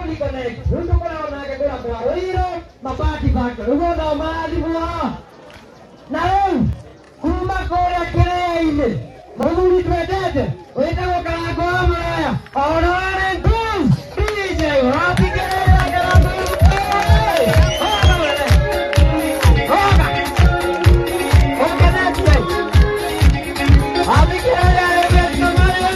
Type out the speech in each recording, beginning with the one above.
Holy Connect. Rĩu tũkoragwo nake kũrĩa kwa Rũirũ Mabati Factory. Ũguo nao marathimwo. Na rĩu kuma kũrĩa kĩrĩa-inĩ mũthuri twendete wĩtagwo Karango wa Mũraya Honorary Goose DJ ũrathikĩrĩria Karango wa Mũraya. Oga mũnene. Oga. Ũkenete. Athikĩrĩria arĩmi Somalia.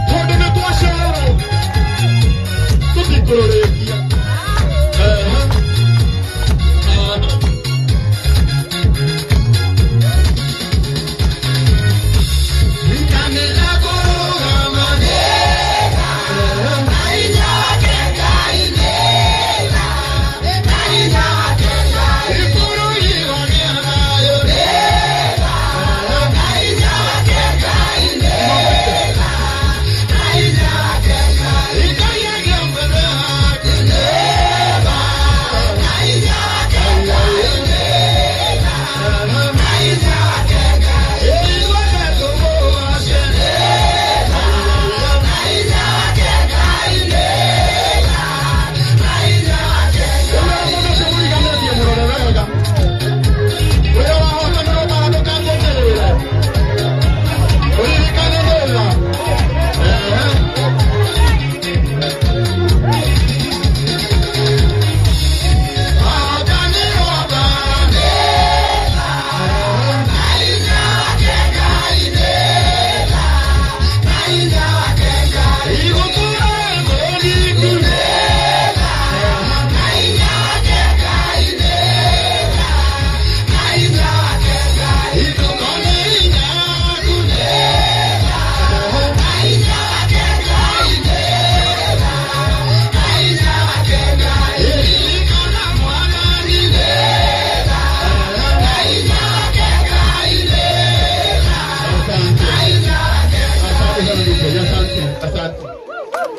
Tondũ nĩ twacererwo tũtikũrũrĩkia.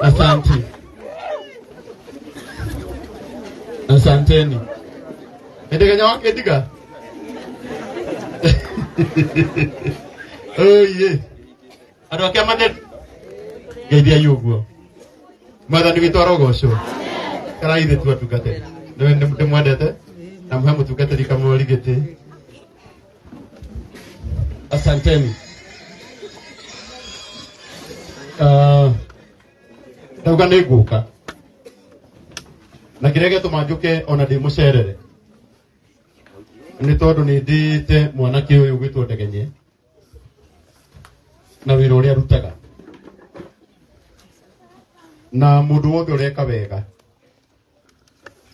Asante. Asanteni. Endegenya wake diga. Oh yeah. Andũ ake mathe ngeithia ũguo. Mwathani witũ arogocwo. Kana ithe tu atungatĩri. Nĩ ndĩmwendete. Na mũhe mũtungatĩri Kamori gĩtĩ. Asanteni. Ndauga nĩ ngũka na kĩrĩa gĩatũma njũke ona ndĩ mũcerere nĩ tondũ nĩ ndĩĩte mwanake ũyũ gwĩtwo Ndegenye na wĩra ũrĩa arutaga na mũndũ wothe ũreka wega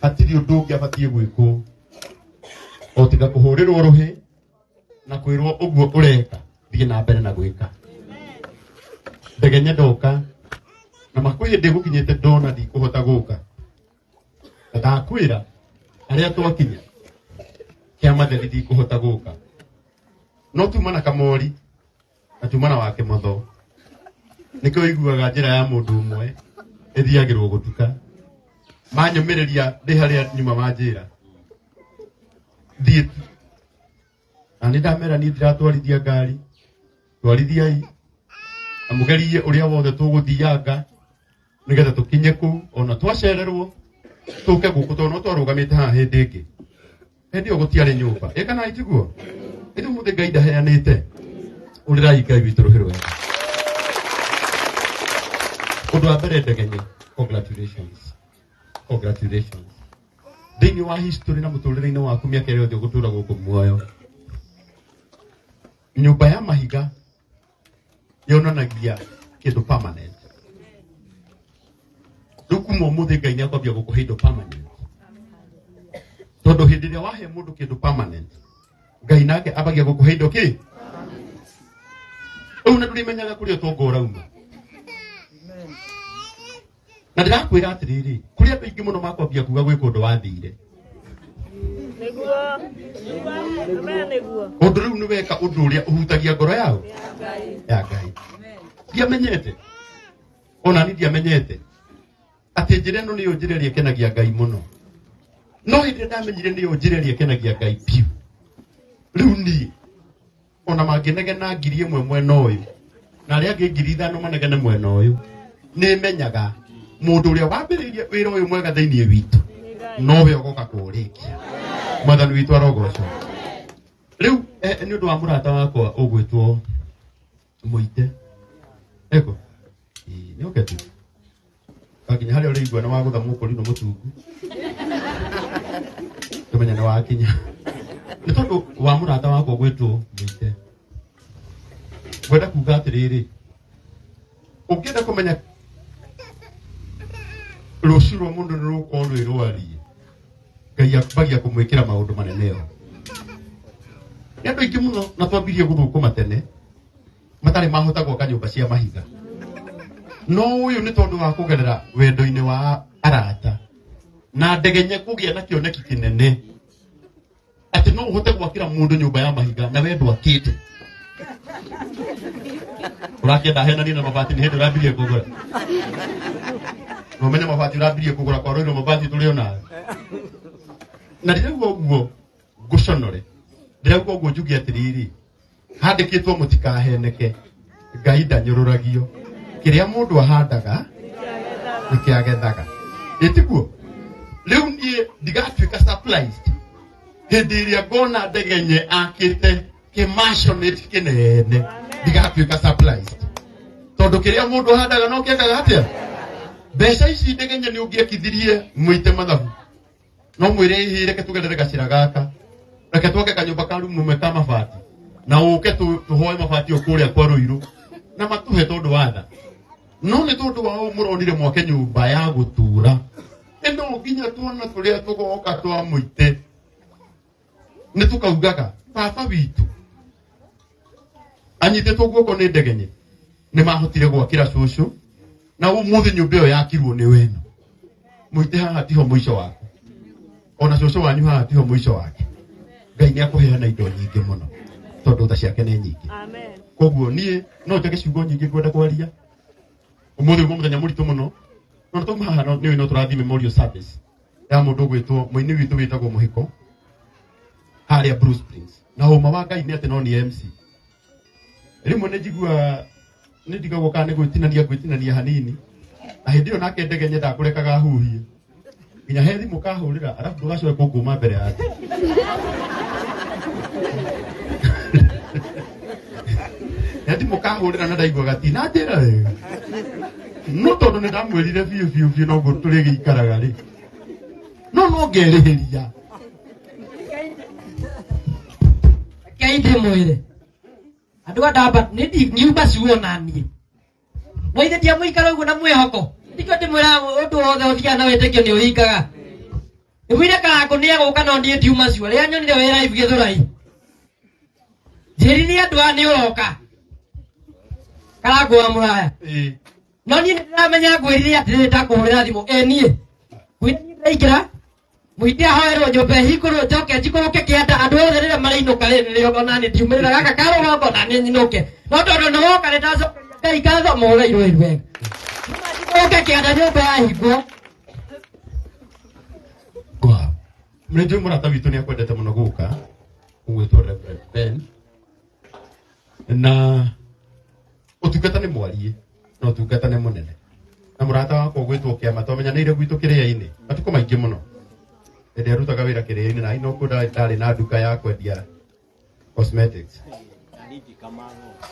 hatirĩ ũndũ ũngĩ abatiĩ gwĩkwo o tiga kũhũrĩrwo rũhĩ na kwĩrwo ũguo ũreka thiĩ na mbere na gwĩka. Ndegenye ndoka na makwĩ hĩndĩ gũkinyĩte ndona ndikũhota gũka na ndakwĩra harĩa twakinya kĩa matheri ndikũhota gũka no tuma na Kamori na tuma na wa Kĩmotho nĩkĩo iguaga njĩra ya mũndũ ũmwe ĩthiagĩrwo gũtuka manyũmĩrĩria ndĩ harĩa nyuma manjĩra thiĩ tu na nĩ ndamera niĩ ndiratwarithia ngari twarithiai na mũgerie ũrĩa wothe tũgũthianga nĩgetha tũkinye kũu ona twacererwo tũke gũkũ tondũ no twarũgamĩte haha hĩndĩ ĩngĩ hĩndĩ ĩyo gũtiarĩ nyũmba ĩ kana itiguo ĩndĩ ũmũthĩ Ngai ndaheanĩte ũrĩrai Ngai witũ rũhĩ rwega. Ũndũ wa mbere Ndegenye, congratulations, congratulations thĩinĩ wa history na mũtũrĩre-inĩ waku mĩaka ĩrĩa yothe ũgũtũra gũkũ muoyo nyũmba ya mahiga yonanagia kĩndũ permanent. Rĩu kuma ũmũthĩ Ngai nĩ akwambia gũkũhe indo permanent tondũ hĩndĩ ĩrĩa wahe mũndũ kĩndũ permanent Ngai nake ambagia gũkũhe indo kĩ rĩu na ndũrĩmenyaga kũrĩa ũtonga ũrauma. Na ndĩrakwĩra atĩrĩrĩ kũrĩ andũ aingĩ mũno makwambia kuga gwĩ kũndũ wathire Nĩguo. Amen, nĩguo. Ũndũ rĩu nĩ weka ũndũ ũrĩa ũhutagia ngoro yao ya Ngai. Ndiamenyete ona ni ndiamenyete atĩ njĩra ĩno nĩyo njĩra ĩrĩa ĩkenagia Ngai mũno no hĩndĩ ĩrĩa ndamenyire nĩyo njĩra ĩrĩa ĩkenagia Ngai biũ rĩu niĩ ona mangĩnegena 1000 mwena ũyũ na arĩa angĩ 5000 manegene mwena ũyũ nĩ menyaga mũndũ ũrĩa wambĩrĩirie wĩra ũyũ mwega thĩinĩ witũ nowe ũgoka kũũrĩkia. Mwathani witũ arogocwo. Rĩu nĩ ũndũ wa mũrata wakwa ũgwĩtwo Mũite eko nĩ oke tu nginya harĩa ũrĩigua nĩ wagũtha mũkũrinũ mũtungu tũmenya nĩ wakinya nĩ tondũ wa mũrata wakwa ũgwĩtwo Mũite. Ngwenda kuga atĩrĩrĩ ũngĩenda kũmenya rũciũ rwa mũndũ nĩ rũgũkorwo rwĩ rwariĩ Ngai ambagia kũmwĩkĩra maũndũ manene yo. Nĩ andũ aingĩ mũno na twambirie gũthũkũma tene matarĩ mahota gwaka nyũmba cia mahiga no ũyũ nĩ tondũ wa kũgerera wendo-inĩ wa arata na Ndegenye kũgĩa na kĩoneki kĩnene atĩ no ũhote gwakĩra mũndũ nyũmba ya mahiga na we ndwakĩte ũrakĩenda henanie na mabati nĩ hĩndĩ ũrambirie kũgũra na ũmenye mabati ũrambirie kũgũra kwa rũirũ mabati tũrĩ onayo na ndĩrauga ũguo ngũconore ndĩrauga ũguo njuge atĩrĩrĩ handĩkĩtwo mũtikaheneke Ngai ndanyũrũragio kĩrĩa mũndũ ahandaga nĩkĩagethaga ĩtiguo rĩu niĩ ndigatuĩka surprised hĩndĩ ĩrĩa ngona Ndegenye akĩte kĩmaconate kĩnene ndigatuĩka surprised tondũ kĩrĩa mũndũ ahandaga no kĩekaga atĩa mbeca ici Ndegenye nĩ ũngĩekithirie mũite mathabu no mwĩre ĩhĩ reke tũgerere gacĩra gaka reke twake kanyũmba ka rumu ĩmwe ka mabati na ũke tũhoe mabati o kũrĩa kwa Rũirũ na matũhe tondũ wa tha no nĩ tondũ wa ũũ mũronire mwake nyũmba ya gũtura ĩno nginya twana tũrĩa tũgoka twa mũite nĩ tũkaugaga baba witũ anyitĩtwo guoko nĩ Ndegenye nĩ mahotire gwakĩra cũcũ na ũmũthĩ nyũmba ĩyo yakirwo nĩ weno mũite haha tiho mũico waku ona cũcũ wanyu haha tiho mũico wake Ngai nĩ akũheana indo nyingĩ mũno tondũ tha ciake nĩ nyingĩ. Amen. Koguo niĩ no njage ciugo nyingĩ ngwenda kwaria ũmũthĩ ũguo mũthenya mũritũ mũno no twauma haha nĩ no tũrathiĩ memorial service ya mũndũ ũgwĩtwo mũini witũ wĩtagwo Mũhiko harĩa Blue Springs na ũma wa Ngai nĩ atĩ no nĩ MC rĩmwe nĩ njiguaga nĩ ndigagwo kana nĩ gwĩtinania ngwĩtinania hanini na hĩndĩ ĩyo nake Ndegenye ndakũrekaga huhie Nginya he thimũ kahũrĩra arabu ndũgacoke kũngũma mbere ya andũ. He thimũ kahũrĩra na ndaiguaga ti na njĩra wega. No tondũ nĩ ndamwĩrire biũ biũ biũ noguo tũrĩgĩikaraga rĩ. No no ngerĩhĩria. Rekei ndĩmwĩre andũ a ndamba nĩ nyumba cuo na niĩ no ithe ndiamũikara ũguo na mwĩhoko ndikĩo ndĩmwĩraga ũndũ wothe ũthiaga na wĩtĩkio nĩ ũhingaga ndĩmwĩre karangũ nĩ egũka no niĩ ndiuma cuo rĩrĩa nyonire wĩ live gĩthũrai njĩrire andũ aya nĩ ũroka karangũ wa mũraya Ĩĩ. no niĩ nĩ ndĩramenya ngwĩrire atĩrĩrĩ ndakũhũrĩra thimũ ĩ niĩ ngwĩrire niĩ ndĩraingĩra mũingĩ ahoerwo nyũmba ĩhingũrwo njoke njikũrũke kĩanda andũ othe rĩrĩa marĩinũka rĩ nĩrĩo ona nĩ ndiumĩrĩra gaka karũgongo na nĩ nyinũke no tondũ nĩ woka nĩ ndacokeria Ngai ngatho mũhũre irũĩ wega njikũrũke kĩanda nyũmba yahingwo. Wow. Nĩ njũĩ mũrata witũ nĩ akwendete mũno gũka ũgwĩtwo Reverend Ben na ũtungata nĩ mwariĩ na ũtungata nĩ mũnene na mũrata wakwa ũgwĩtwo kĩama twamenyanĩire gwitũ kĩrĩa-inĩ matukũ maingĩ mũno hĩndĩ arutaga wĩra kĩrĩa-inĩ na ino kũ ndarĩ na nduka ya kwendia cosmetics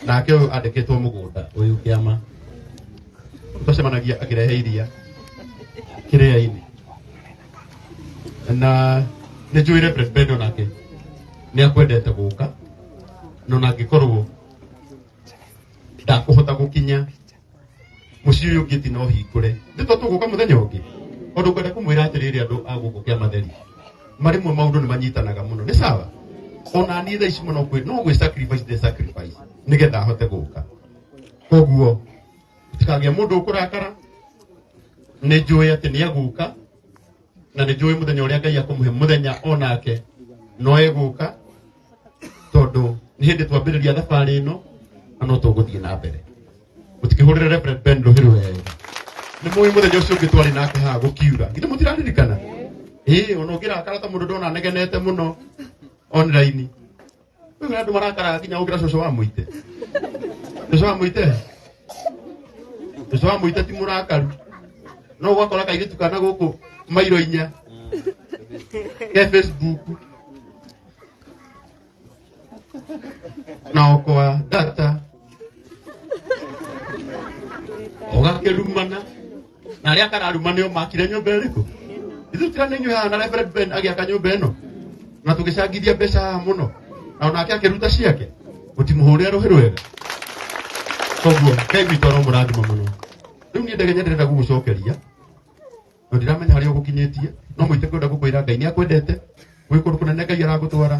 nake ũyũ andĩkĩtwo mũgũnda ũyũ kĩama twacemanagia akĩrehe iria kĩrĩa-inĩ na nĩ njũĩ Reverend Ben onake nĩ akwendete gũka no na angĩkorwo ndakũhota gũkinya mũciĩ ũyũ ũngĩ ti no hingũre nĩ to tũgũka mũthenya ũngĩ tondũ ngwenda kũmwĩra atĩrĩrĩ andũ a gũkũ kĩa matheri marĩmwe maũndũ nĩ manyitanaga mũno nĩ sawa ona niĩ thaa ici mũno no gwĩ sacrifice the sacrifice nĩgetha ahote gũka koguo gũtikagĩa mũndũ ũkũrakara nĩ njũĩ atĩ nĩ egũka na nĩ njũĩ mũthenya ũrĩa Ngai akũmũhe mũthenya onake no egũka tondũ nĩ hĩndĩ twambĩrĩria thabarĩ ĩno na no tũgũthiĩ na mbere mũtikĩhũrĩre Reverend Ben rũhĩ rwega nĩ mũĩ mũthenya ũcio ũngĩ twarĩ nake haha gũkiura githĩ mũtiraririkana ĩĩ ona ũngĩrakara ta mũndũ ndona anegenete mũno online rĩu andũ marakaraga nginya ũngĩra cũcũ wa mũite cũcũ wa mũite cũcũ wa mũite ti mũrakaru no ũgakora kairĩtu kana gũkũ mairo inya ke Facebook na okoa data ũgakĩrumana na arĩa kararuma nĩo makire nyũmba ĩrĩkũ ithuĩ tirana inyuĩ haha na Reverend Ben agĩaka nyũmba ĩno na tũgĩcangithia mbeca haha mũno na onake akĩruta ciake mũtimũhũrĩre rũhĩ rwega koguo Ngai witũ aromũrathima mũno rĩu niĩ ndege ndĩrenda gũgũcokeria no ndiramenya harĩa ũgũkinyĩtie no mũite kwenda gũkwĩra Ngai nĩ akwendete gwĩ kũndũ kũnene Ngai aragũtwara.